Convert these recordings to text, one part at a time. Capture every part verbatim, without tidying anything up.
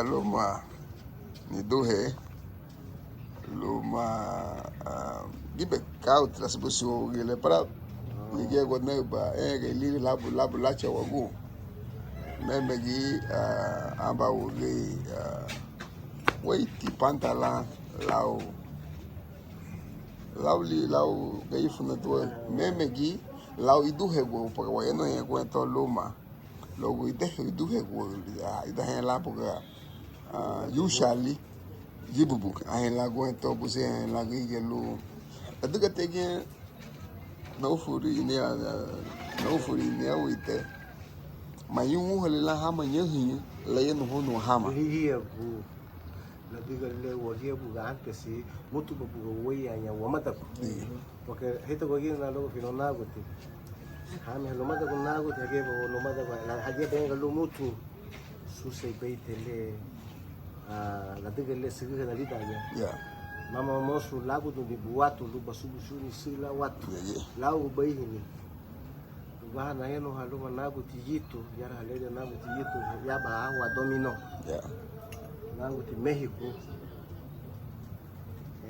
Luma, niduhe, luma, ah, gibe kauti lasubusi wawagía le para ligía guaneguba ege liri labu, labu lacha wagu. Meme gi, ah, aba wagei, ah, weiti panta lan lau, lau li, lau geifunadua. Meme gi lau iduhe gu, porque wayanuhaña guentó luma. Luagu idehe, iduhe gu, ah, idaheña lan buga, ah, yuchali, yibubuga, aheña lan guentó, busi aheña lan gürigia lun. Adüga tegia, naufuri, nia, naufuri, nia uite. Mayunwuhali lan hama ñahiñü, layanuhóuniwa hama. Ligía gu. Ladüga le wagía buga ántesi, mutuba buga wéiyaaña wamadagu. Porque hitaguagina luagu fino náguti. Hame lumadagu náguti, hagíaba lumadagu, hagíaba ñaga lun mutu. Susebeite le, ah, ladüga le sügüha na lidaña. Ya. Mama mosu láguduni buatu, lun basubudiruni sila watu. Ya, ya. Lau baihini. Baha nayanuha luma náguti yitu, yara haleria náguti yitu, yaba ahua dominó. Ya. Náguti México.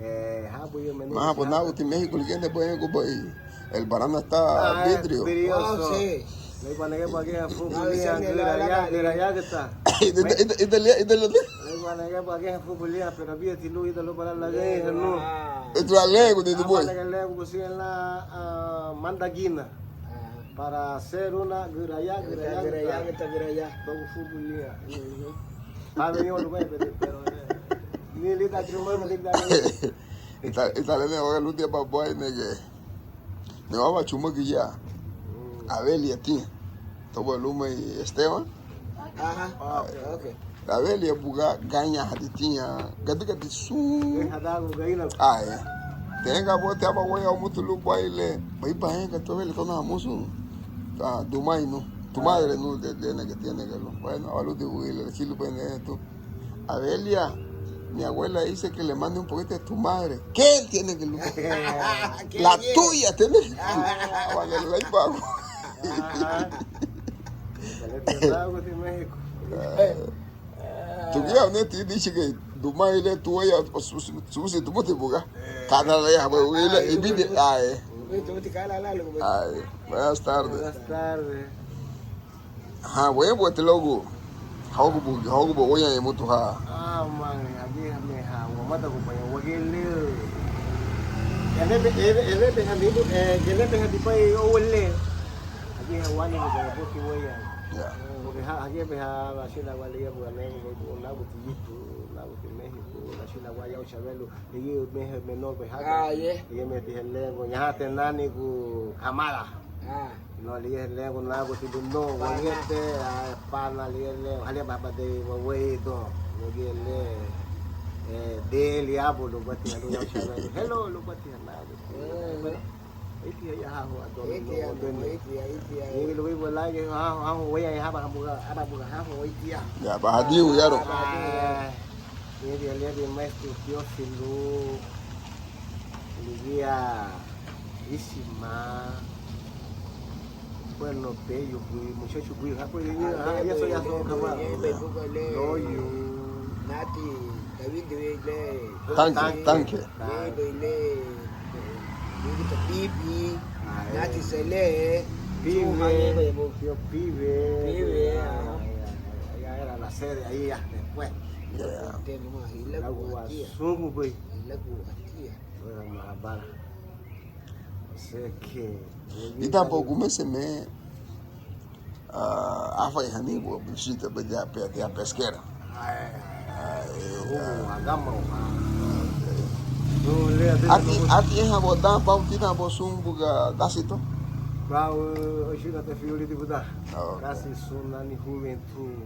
Eh, habu yo menú. Maha, pues náguti México, ligía ne baña gubei. El barana está vidrio. Brioso. Lei banege bageha fubulia, güra ya, güra ya geta. Ida, ida, ida, ida, ida, ida. Lei banege bageha fubulia, pero bia tilu ida lo bara lage, no. Itu alego de boi. Lego, pues la, ah, mandagina. Para ser una güraya, güraya, güraya, güraya. Togu fubulia. Tabe yo lo bai, pero, eh, ni lida chuma, ni lida. Ita, ita lene waga ludia ba boi nege. Ne waba chuma giya. Abelia tiña. Toba luma y Esteban. Ajá. Ah, ok, ok. Abelia buga gaña hadi tiña, gadi gadi sun. Ai. Tenga bote aba waya umutu lu baile. Bai baenga tu Abelia tona hamusu. Ah, dumai nu. Tu madre nu de, de nega tiene que lo. Bueno, abalu de huile, chilu baile tu. Abelia, mi abuela dice que le mande un poquito de tu madre. ¿Qué tiene que lo? La tuya tiene que lo. Vale, la iba. Ajá. México. Tuguya neti dice que dumai le tuaya susi tumuti buga. Kana la ya buga ile ibidi. Ai. Ai. Buenas tardes. Buenas tardes. Ha, wewe te logu. Haugu bu, haugu bu weya emutu ha. Ah, man, agi meha wamata ku paya wagele. Ebe ebe ebe ha dibu, eh, ebe ha dipai o wele. Agi ha wani bu paya boki weya. Ya. Porque ha, agi be ha la sila wale ya bu ane bu na bu tiyitu, na bu ti México, la sila waya o chabelo. Ligía meha menor behaga. Ah, ye. Ligía meti helengo. Ñaha te nani gu kamara. Ah. No, ligía helengo na gu tibu no. Pana. Waliete, ah, pana ligía le. Halia baba de wawei do. Ligía le. Eh, de liabo lo bati alu ya chala. Hello, lo bati na gu. Eh. Bueno, iti ya ha ho ado. Iti ya, iti ya, iti ya. Ni lo wei wala ya ha ho, ha ho, wei ya ha ba buga, ha ba buga, ha ho, iti ya. Ya, ba hadiu ya ro. Ah. Ligía le de maestro Teófilo, ligía Isima, bueno, Peyo, güey, muchacho, güey, ah, pues, ah, ya soy, ya soy, camarada. Loyo. Nati, David, güey, le. Tanque, tanque. Güey, le, güey, Pipi, Nati, Sele, Pibe, tío Pibe. Pibe, ah, ya, ya, ya, ya era la sede ahí ya, después. Ya. Lagu wasungu, güey. Lagu watia. Ora mabara. O sea que, y tampoco me se me, ah, afa y hanibo, visita, ya, ya, ya pesquera. Ai, ai, ai, hubo agama, ah. Ati, ati, eha bo dan, pau, tina bo sun buga dasito. Pau, oshina te fiuli di buda. Ah, ok. Kasi sun nani juventud.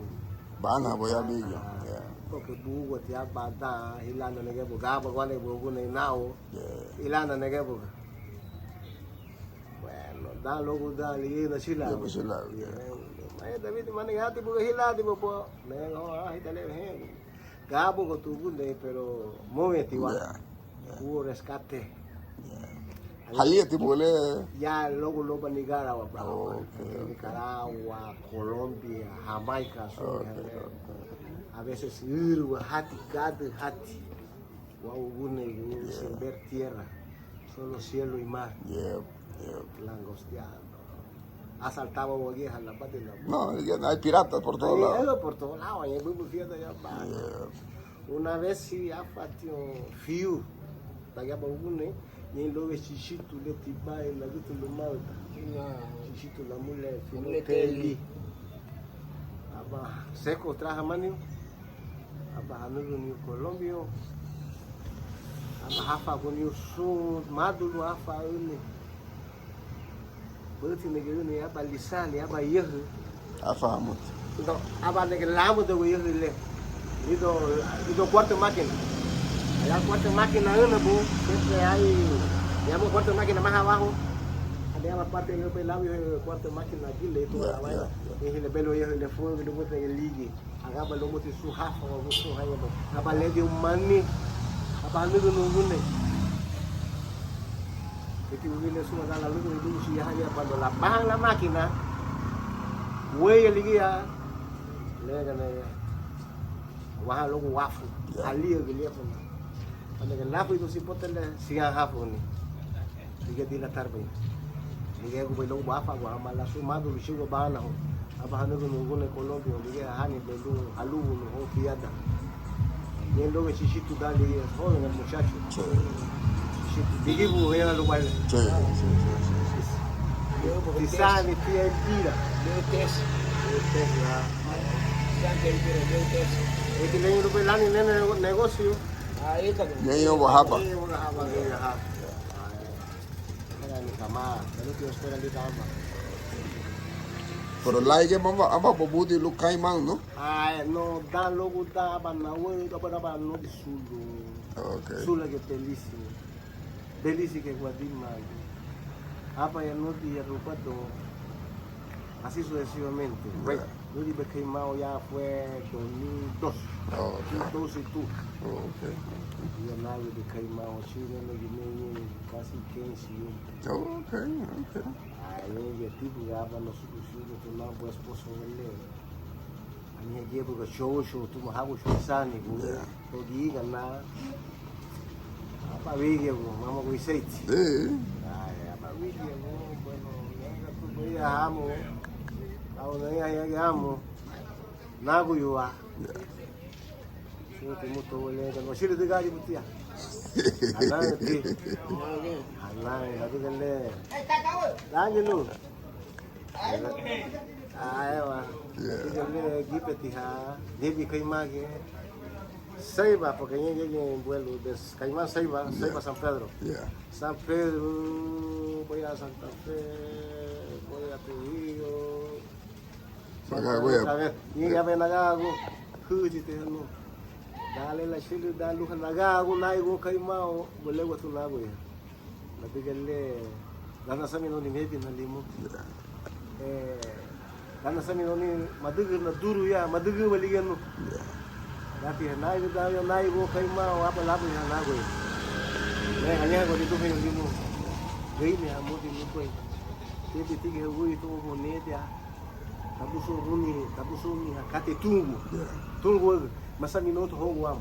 Bana, voy a billo. Ah, ya. Porque bugu ti abadan, hilana nege buga, bagua le bugu ne nao. Ya. Hilana nege buga. Bueno, dan luagu dan ligía nachila. Ya, pues, chila. Ya. Maya David, mane gati buga hiladi buga. Nega ho, ah, hitale hen. Gabu go tugunde, pero movietiwa. Ya. Hubo rescate. Ya. Halía ti bole. Ya luagu loba Nicaragua, bro. Ok, ok. Nicaragua, Colombia, Jamaica, ok, ok. A veces ǘrüwa hati, gádürü hati. Wau ugunei, sin ver tierra, solo cielo y mar. Yep, yep. Langosteando. Asaltaban wagía halabati la. No, ya hay piratas por todos lados. Por todos lados, ya bubu fiada ya ba. Yep. Una vez sí, afatiña fiu. Tagiaba ugunei, ñein lóugiñe Chichitu le Tibai, lagütü lumauta. Chichitu lamule, Filoteli. Aba seco traha maniu, aba hanügüniu Colombio, aba háfaaguniu sun mádulun áfaaüni. Bürütinagiñe aba lisaani, aba yahü. Afa hamuti. Entonces, aba nege lámudagua yahü le. Lidoun, lidoun cuarto máquina. Allá cuarto máquina ǘnabu, siempre hay, digamos, cuarto máquina más abajo. Allá aba parte le, pues, labio, eh, cuarto máquina aquí, le, toda la vaina. Y le belu yahü le fuego, le muestra el ligue. Agaba lumuti sun háfaagun sun haña ba. Aba ledi umani. Aba hanügüni ugunei. Eti ugile sun adan lalügüni luguchi ya haña, cuando la bajan la máquina, weya ligía, légane, wahan luagu wafu, halíagüle funa. Cuando le lafu idun sipote le, siñá háfuni. Ligía dilatarbei. Ligía égubei luagu bafagua, hama lan sun mádulun chigua banahoun. Aba hanügüni ugunei Colombia, ligía hanibei lun haluguni houn tiada. Ñein lóugiñe Chichitu dan ligía, joven el muchacho. Sí. Chichitu, bigibu, ella lo baila. Sí, sí, sí, sí, sí. Tisaani, tía Elvira. Elvira, ah. Elvira. Es que le digo, pues, lani, nene, negocio. Ñein oba haba. Ñein oba haba, ajá. Pero lárigiñe mama, aban bubudi lun Caimán, ¿no? Ay, no, dan luagu dan aban nawaü, aban, aban nudi sulu. Ok. Sula ge Belice. Belice ge Guatemala. Aban ya nudi ya rubado. Así sucesivamente. Ya. Bueno, nudi be Caimán ya fue dos mil dos. Oh, ok. Dos mil dos y tú. Oh, ok. Ya nagüdü Caimán, chile, me vine casi quince años. Oh, ok, ok. Ay, ya tipo ya va nosotros, sí, que tu no, pues, pues, ole. Anihein giñe buga shoushoun tuma habu shousani gu. Ya. Togigana. Aba wígiñegu, mama gu iseiti. Sí. Ay, aba wígiñegu, bueno, nega tu baya hamu. Au na ya ya hamu. Naguyua. Ya. Sunti mutu wale, no shili digari butia. Ananti. Ananti, digale. Dani lu. Aewa. Gíbetiha, David Caimán, Ceiba, porque ñein, ñein, ñein vuelo de Caimán, Ceiba, Ceiba, San Pedro. San Pedro, voy a Santa Fe, voy a Trujillo. Otra vez. Ñein ya ve nagagu, hüchite hanu. Dale la shili, dalu nagagu, naigu Caimán, vuelvo a tu naguya. Ladüga le, lanasaminaruni médina limu. Ya. Eh, lanasaminaruni madügüna duru ya, madügüba ligía nu. Ya. Lati hanaigu daño naigu Caimán, o apa labu ya nagüe. Le, añaha gua liduheñu limu. Geine hamudi lubei. Teti tigi hagui tu ogo nedia. Tabusu guni, tabusu ni hakati tungu. Ya. Tungu, masami no tu hogu am.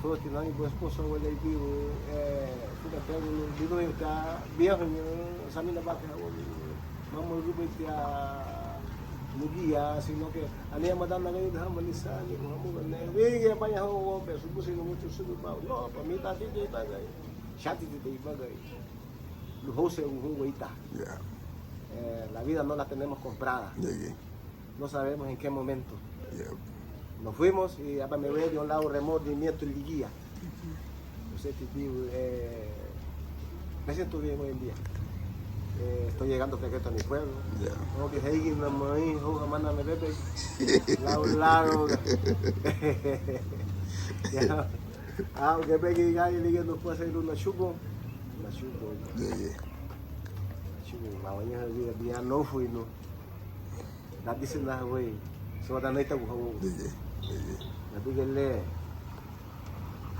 Toti nani bu esposa wale biu, eh, fuga tegu, biu ta, biahu ni, samina bake hawa, mama rube tia, mugia, sino que, ani ama dan nagani da hama nisa, ni hamu ne, wege baya hawa, be, subusi no mutu subu ba, no, pa mi ta ti de bagai, shati ti de bagai. Lun houserun hun weita. Ya. Eh, la vida no la tenemos comprada. Ya, ya. No sabemos en qué momento. Ya. Nos fuimos y aban me weyu de un lado remordimiento ligía. Usted te digo, eh, me siento bien hoy en día. Eh, estoy llegando fresquito a mi pueblo. Ya. Como que hey, no me, hijo, hermana, me bebe. Lau, lau. Ya. Ah, okay, begi gai ligi no puede ser una chubo. Una chubo. Ye, ye. Chubo, ma waña ha vida dia no fui no. Da disi na wei. So da naita gu hawo. Ye, ye. Ye, ye. Na bigi le.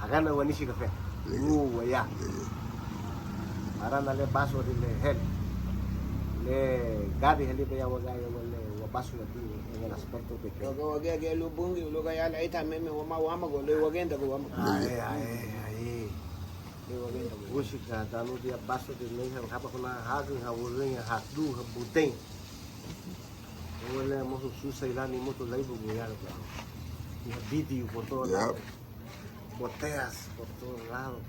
Hagana wani shi café. Ye, ye. Gu waya. Ye, ye. Arana le paso di le hel. Le gadi heli be ya waga ya wale. Básugati en el aspecto de que wagía, wagía lun Bungiu, luagu ayala, ahí también me wama, wama, luagu wagenda, wama. Ahí, ahí, ahí. Luagu wagenda, wama. Música, dan un día basu de meja, haba kuna hagen, hawugen, hadu, habuden. Wale, mosu susa, ilani, mosu laibu, guyana, bro. Y video por todo lado. Botellas por todo lado.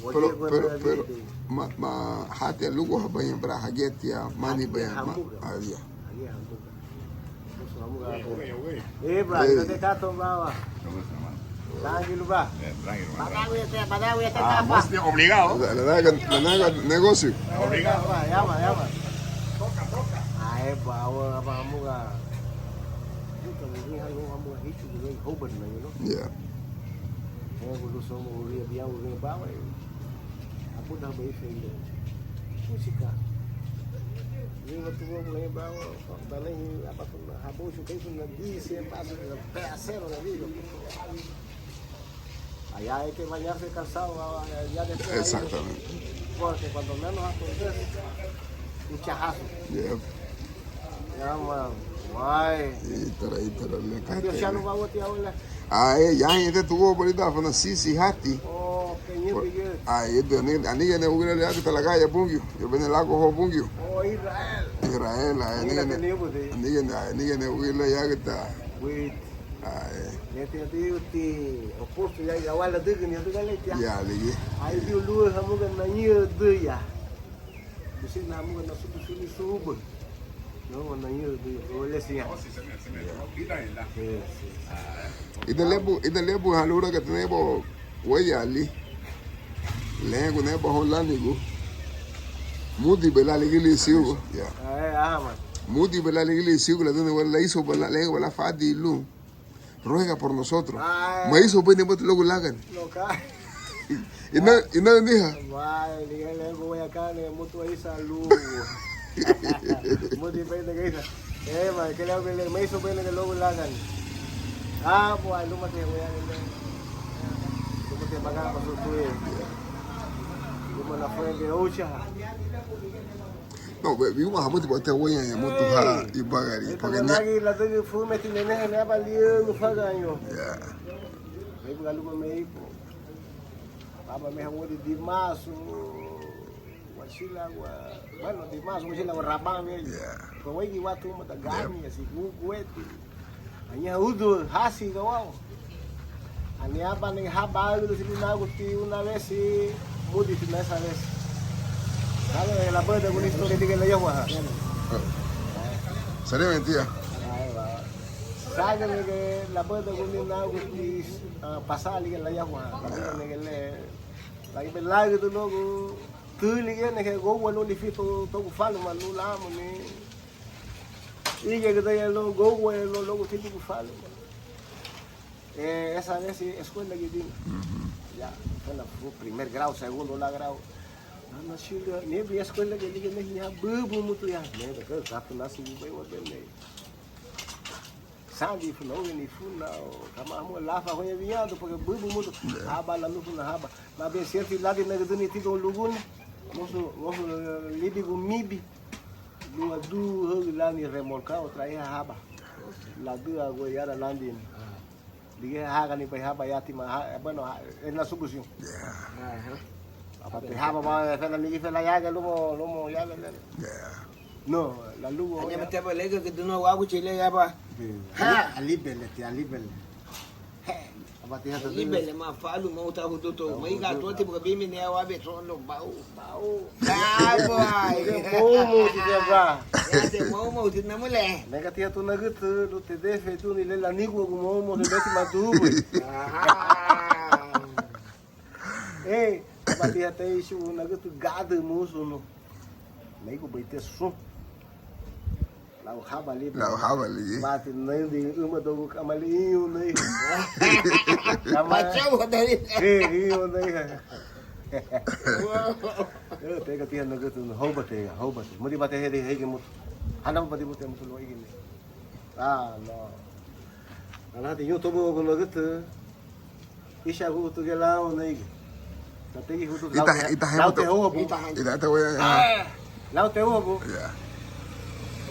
Pero, pero, pero, ma, ma, hatia lugo habaña bra, hagetia, mani baña, ma, hadia. Eh, bra, yo te cato, bra. Tranquilo, bra. Tranquilo, bra. Badawete, badawete, ah, capa. Obligado. La, la, la, la, negocio. Obligado. Yama, yama. Ay, bra, bra, bra, muga. Puta, mi hija, no, vamos a hit, güey, joven, ¿no? Yeah. Egu lun somu uria biagu le bawa, abuda bei fei le. Música. Niña tuvo le bawa, dale, abajo, abuso, que es una dice, pasa, pedacero de vidrio. Allá hay que bañarse calzado, allá de... Exactamente. Porque cuando menos acontece, un chajazo. Yeah. Yama, wai. Ítara, ítara, le kate. Ati oxanu ba wati awele. Ah, eh, ya, ite tugo bolita fana sisi hati. Oh, keñe bige. Ah, ite ani, ani gene ugile le ati talagaya Bungiu. Yo bene lago ho Bungiu. Oh, Israel. Israel, ah, ani gene. Ani gene, ani gene ugile ya gita. Wait. Ah, eh. Nete ati uti oposto ya, ya wala dugu ni dugu le ya. Ya, le ye. Ai di ulu hamuga na yadu ya. Busi na muga na subu suni subu. No, na yadu, o le siña. Ida lebu, ida lebu halura ka tenebo wayali. Lengu nebo ho lanigu. Mudi bela ligili siugu. Ya. Mudi bela ligili siugu la dune wala iso bela lengu bela fadi lu. Ruega por nosotros. Ai. Maiso bene matu luagu lagani. Loca. Ina, ina niha. Mai, ligía luagu waya kane mutu aisa lugu. Mutu bene gaisa. Eh, mai, kele bene, maiso bene luagu lagani. Ah, bua, luma te waya bene. Luma te baga paso tuye. Luma na fuente ocha. No, be, biuma hamuti bate weña ya mutu ha ibagari. Porque ni lagi la dagi fumeti neneha ne aba liu fagaño. Ya. Meibu galugo meibu. Aba meha wodi dimasu. Wasila wa, bueno, dimasu wasila wa rabame. Ya. Kwa wegi watu mata gani ya si gugueti. Añaha udu hasi gawao. Ani aba ni haba agu sili naguti una vez si mudi si mesa vez. Sabe la bada guni story dige la yahua. Sare mentira. Sabe ni la bada guni naguti pasa lige la yahua. Ni le la ibe lagu du lugu. Tu lige ne ke gogo lu li fito togu falu ma lu lamu ni. Ige gede ya lo gogo ya lo logo tibu falu. Eh, esa vez escuela que vino. Ya, fue la, fue primer grado, segundo la grado. Ana shida, ne bi escuela que lige ne ya bubu mutu ya. Ne de que gato nasi bubu wa bene. Sandi funa, oge ni funa, kama hamu lafa hoña viñadu, porque bubu mutu. Haba la nu funa haba. Mabe sienti ladi naguduni tido luguni. Mosu, mosu libigu mibi. Lua du hau lani remolcado traía haba. La du agua yara landini. Dige haga ni bai haba yati ma, bueno, es la solución. Abati haba ma fela nigi fela yaga lumo, lumo yaga lele. No, la lugo. Aña mateba lega que duna wagu chile yaba. Ha, alibele ti alibele. He. Abati hata. Alibele ma falu ma uta huduto. Ma iga tuati buka bimi ne awabe tolo bau. Bau. Bau. Momo ti deba. Ya te momo ti namule. Nega ti atu nagutu lu te defe tu ni le la nigu gu momo te deti matu. Aha. Eh, abati hata isu nagutu gadu musu no. Meigu baite su. Lau haba libre. Lau haba libre. Bati nandi uma dogu kamali iñu nai. Kama. Bachau dari. Eh, iñu nai. Eh, tega tia nagutu, hoba tega, hoba tega. Mudi bate hedi hegi mutu. Hana bati bute mutu lo igi ni. Ah, no. Ana ti yu tobo gu nagutu. Isha gu utu ge lau neigi. Tategi hutu lau te hubu. Ita hata wea. Lau te hubu. Ya.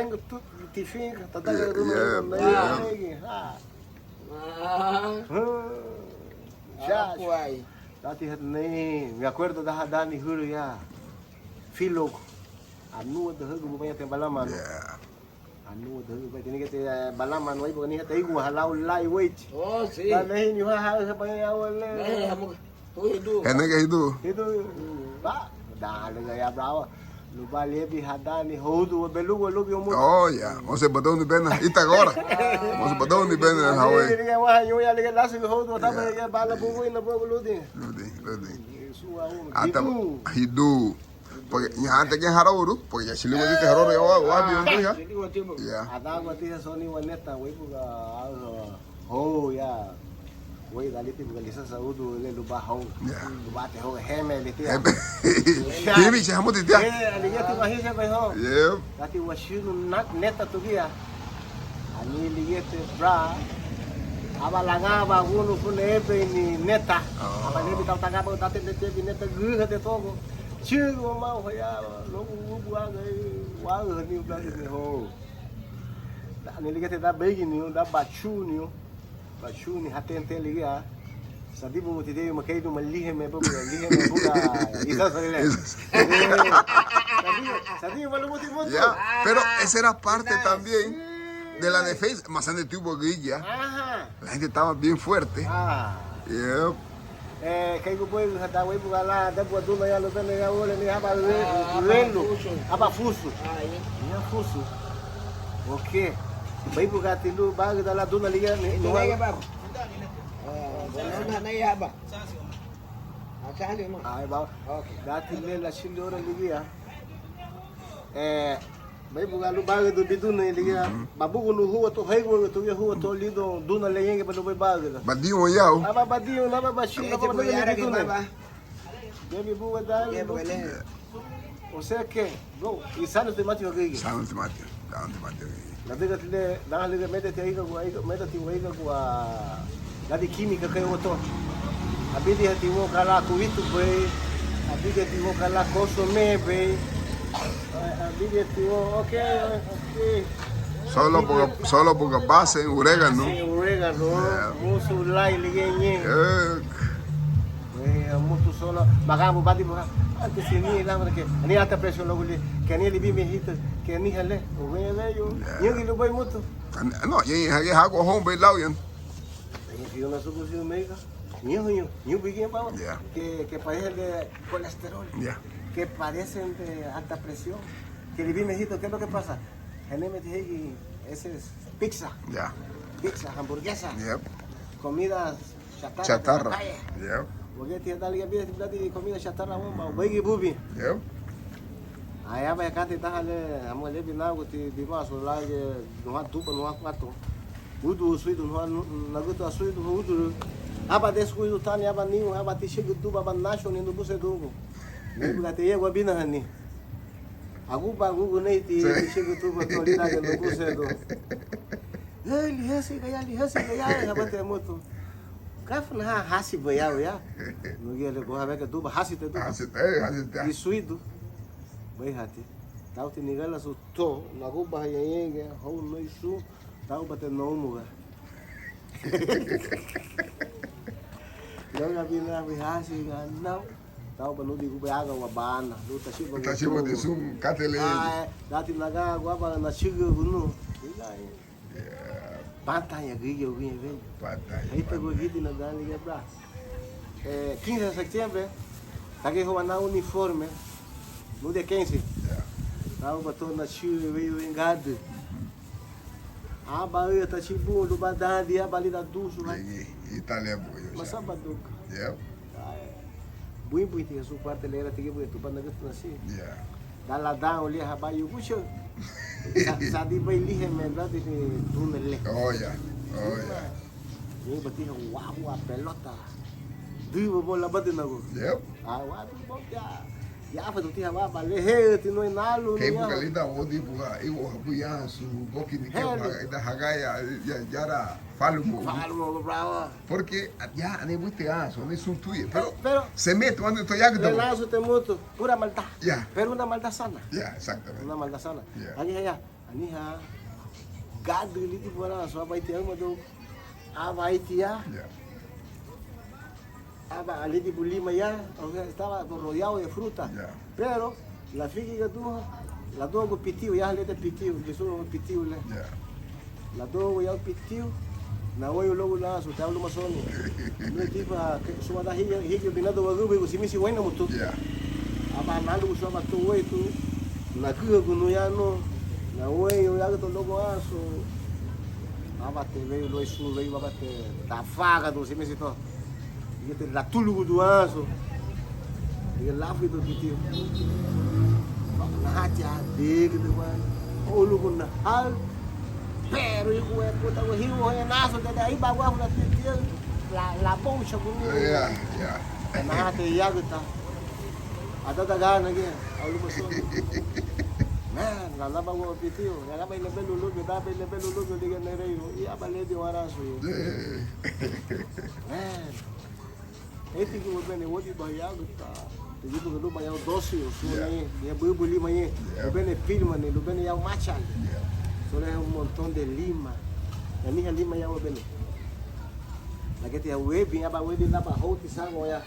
Tengo tu tifinga, tadagara duna, ya, ya, ya. Ah. Ah. Ah. Muchacho. Ay. Dati, ni me acuerdo daha dani huru ya. Filo. Anua dahügübubaña te balamanu. Yeah. Anua dahügübubaña te, ni gete, eh, balamanu, ay, porque ni hata igua halau lai wait. Oh, sí. Dani ni ha ha ha baña ya wale. Eh, amu. Hidu. Enege hidu. Hidu. Ba, dale ya bravo. Luba lebi hadani hodu belugu lubi umutu. Oh, ya. Mose badoni bena. Ita agora. Mose badoni bena, hawe. Liga wa yo ya liga lasu hodu taba ya bala bugu ina bugu ludi. Ludi, ludi. Ata hidu. Porque ya ante que harauru, porque ya chiliwa dite harauru ya wa wa bi ya. Ya. Adagua tiha soni wa neta, waibuga. Hou ya. Wei, dali ti buga lisa saudu le luba hou. Ya. Luba te hou heme le tia. Heme. Timi che hamuti tia. Eh, alige ti wahi se bai hou. Yep. Dati washinu na neta tugia. Ani ligete bra. Aba langa ba gunu fune ebe ni neta. Oh. Aba lebi tau taga ba dati le te bi neta guha de togo. Chigo ma hoya logu gugu aga wa ni bla ni hou. Ani ligete da begi ni da bachu ni. Bachuni hatente ligia. Sadibu muti de makeidu maliheme buga, liheme buga. Isa salile. Sadibu, sadibu malu muti mutu. Ya, pero esa era parte también de la defensa. Masane tuvo guilla. Ajá. La gente estaba bien fuerte. Ah. Yep. Eh, kei gubei hata wei buga la dabu aduna ya lo bene ya wole ni haba lelu. Haba fusu. Ni fusu. Okay. Bai buga ti lu ba da la duna ligia ni. Ai, ba. Dati le la chili ora ligia. Eh, bai buga lu bagüdü biduna ligia. Babugunu hua to, haigu to, hua to lido duna le yenge ba lu bai bagüda. Badiu yau. Aba badiu, aba bashi, aba badiu biduna. Baby boo, dale. O sea que, bro, y sano te mati wagigi. Sano te mati, sano te mati wagigi. La diga tile, dan liga mete te aiga gua, aiga, mete te aiga gua. La di química que yo to. Abidi hati wo kala kuitu be. Abidi hati wo kala koso me be. Abidi hati wo, okay, okay. Solo porque, solo porque base orégano. Sí, orégano. Yeah. Musu lai ligenye. Eh. Mutu solo, magabu badi buha. Antes ni la que ni ata precio lo guli, que ni libi me hita, que ni hale, o ve ve yo. Yo ni lo voy mutu. No, y hage hago home bai lau yan. Yo no supo si mega. Ni yo, yo, yo vi que pa. Que que parece de colesterol. Que parecen de alta presión. Que libi me hita, ¿qué es lo que pasa? Tenemos que ese es pizza. Pizza, hamburguesa. Comidas Chatarra. Chatarra. Yep. Porque tiene tal que pide plata y comida chatarra, bomba, wegi bubi. Yep. Aya ba yakati tahale, amo lebi naguti biba so lage, no ha tupa, no ha cuatro. Udu suidu, no ha nagutu suidu, udu. Aba descuido tani, aba niu, aba ti shegu tuba, aba nasho ni nubuse dugu. Ni buga te yego bina hani. Aguba gugu neiti, ti shegu tuba, to lita de nubuse dugu. Ei, lihesi gaya, lihesi gaya, habate mutu. Kafuna ha hasi bayau ya. Nugia le go habeke duba hasi te duba. Hasi te, hasi te. Isuidu. Bai hati. Tauti nigala su to, naguba hayenge, hau noisu, taubate noumuga. Loga bina bihasi ganau. Tauba nudi gube aga wabana. Luta shiba. Luta shiba de sun katele. Dati naga guaba na shiga gunu. Ina. Pataña guiya guiya ve. Pataña. Ahí te guigiti na dani ya bra. Eh, quince de septiembre, tagi huwa na uniforme. No dia quince. Tauba to na shiga ve ve ngadu. Aba ya ta shibu luba dadi aba lida dusu ha. Italia bu yo. Masaba duka. Yep. Bui bui tiha su parte lera tigi bui tupa nagutu nasi. Yeah. Dala dan oli haba yugucha. Sa di bai lihe me dadi ni duna le. Oh yeah. Oh yeah. Ni batiha wahua pelota. Dui bobo labadi nagu. Yep. Ah, wadi bobo ya. Yáfatu ti hawaba le, heti nuéi nalu. Kei buga lidan wódibu, iwo habu yansu, boki ni kei buga ida hagaya, ya, yara falumo. Falumo, bravo. Porque ya, ni buiti yansu, ni sun tuye. Pero, pero, se mete, cuando estoy ya que le lansu te mutu, pura maldad. Ya. Pero una maldad sana. Ya, exactamente. Una maldad sana. Ya. Agi haya. Aniha gádürü lidibu aransu, aban iti aümadou, aban iti ya, aban lidibu lima ya, o sea, estaba rodeado de fruta. Pero lafigigaduha, ladüga pitiu, ya le de pitiu, Jesús pitiu le. Ladüga ya pitiu, naweyu luagu lansu, te aban luma soni. Nue tipa, súnwandan higi, higi binadu wagübürigu simisi wainamutu. Aba nálugusu, aba tuweitu, nagühagun nuyanu, naweyu yagüta luagu ansu. Aba te weyu luéi sun weyu, aba te tafagadun simisi to. Ligía te latulugudun ansu. Ligía láfuridun pitiu. Nahatia degüdüwa, olugu nahal. Pero hijo de puta, hiu hoya nasu, dede ahí baguafu la ti, ti, la, la boucha gumi. Ya, ya. Nahate yagüta. Adada gana gia, auluma soni. Man, la laba gua pitiu, ya laba ilebelu lubio, daba ilebelu lubio, diga nereiro, y aba le dio arasu. Man. Étigi wabene wódiba yagüta, te yibuga luba yau doce o su, ya, ya bubu lima ye, ya, wabene firma ne, wabene yau machale. Ya. Solo es un montón de lima. Aniha lima ya wabene. Lageti ya webi, aba webi laba houti sango ya.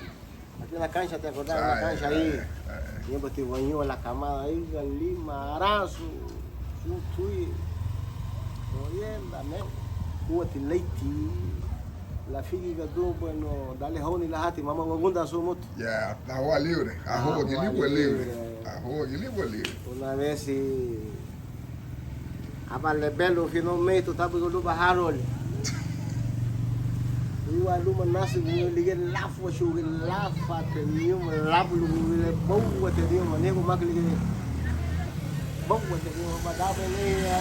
Aquí en la cancha, ¿te acordás? En la cancha ahí. Ay, ay, ay. Tiempo te bañó la camada ahí, lima, arasu, su tuye. Oyenda, men. Kuati leiti. Lafigigadun, bueno, dale houni lahati, mama wagunda sumutu. Ya, ahua libre. Ahua gilibu libre. Ahua gilibu libre. Una vez sí, aba lebelu finalmente tabuga luba haroli. Iwa luma nasi ligía lafu shugi lafa te niuma labu lugu le bau te niuma nego mak ligía bau te niuma badaba le.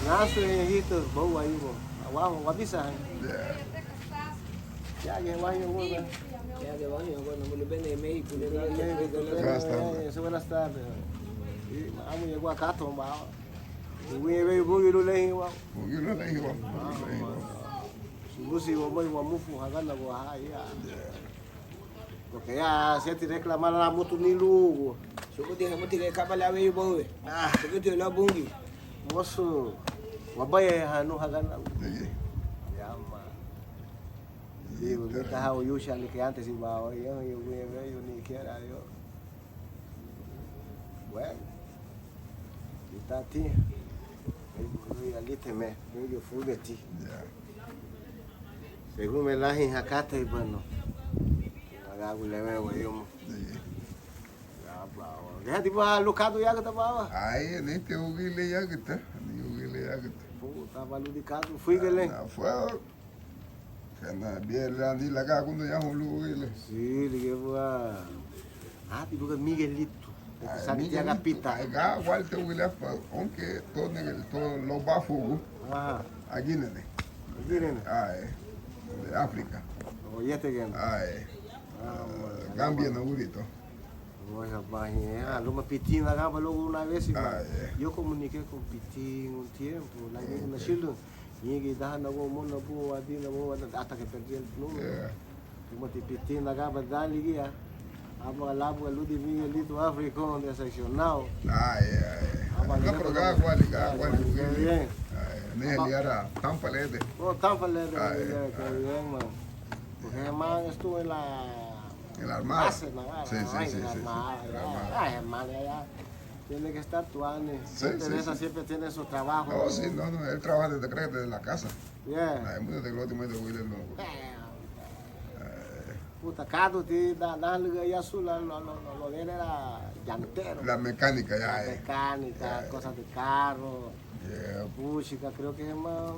Nasu hito bau ayugo. Abajo, guamisa. Ya. Ya, ya, guayo, guayo. Ya, ya, guayo, guayo. Muy bien, México. Buenas tardes. Buenas tardes. Amu ya guacato, ba. Ugi, ve, bugi lu lehi, ba. Bugi lu lehi, ba. Subusi, wa mai, wa mufu, hagana, wa ha, ya. Porque ya, se ti reclamar la mutu ni lugu. Subuti, muti le kaba la ve, ba, ve. Subuti la bungi. Mosu, wa baya, hanu, hagana. Ya, ma. Digo, yo estaba oyucha le que antes iba, yo, yo, yo, yo, ni siquiera yo. Bueno, itati, alíteme, yo fúgeti. Ya. Según me la hacate, bueno, agagu le veo yo. Ya, ba, ya, digo, ah, lucado ya que te va. Ay, ni te ugile ya que te, ni ugile ya que te. Puta, baludicado, fui que le. Fue. Kana biela ni laga gundo ya hulu ile. Sí, ligía bua. Ah, bibuga Miguelito. Sani tiaga pita. Ga gual te huile apa, aunque todo negro, todo lo bafu. Ajá. Aginene. Aginene. Ah, eh. De África. Oyete gene. Ah, eh. Gambia na urito. Oya, bahi, eh, luma pitina gaba luego una vez, yo comuniqué con Pitín un tiempo, la, na shilu. Ñigi daha na go mona bu adi na go hasta que perdí el número. Como ti pitina gaba dali guía. Aba labu ludi Miguelito Africón decepcionado. Ah, yeah, yeah. Aba no, pero ga guali, ga guali. Bien. Neli era Tampa Lede. Oh, Tampa Lede. Qué bien, man. Porque hermano estuvo en la, en la Armada. Base naval. Sí, sí, sí, sí, sí. En la Armada. Ay, hermano, ya. Tiene que estar tu ane. Sí, sí, Teresa sí. Siempre tiene su trabajo. Oh, sí, no, no, él trabaja desde, creo que desde la casa. Yeah. Ay, muy de gloria, muy de gloria, no. Puta, cado, ti da, da, ya su, la, lo, lo, lo, lo de él era llantero. La mecánica, ya, eh. Mecánica, cosas de carro. Yeah. Música, creo que se llama.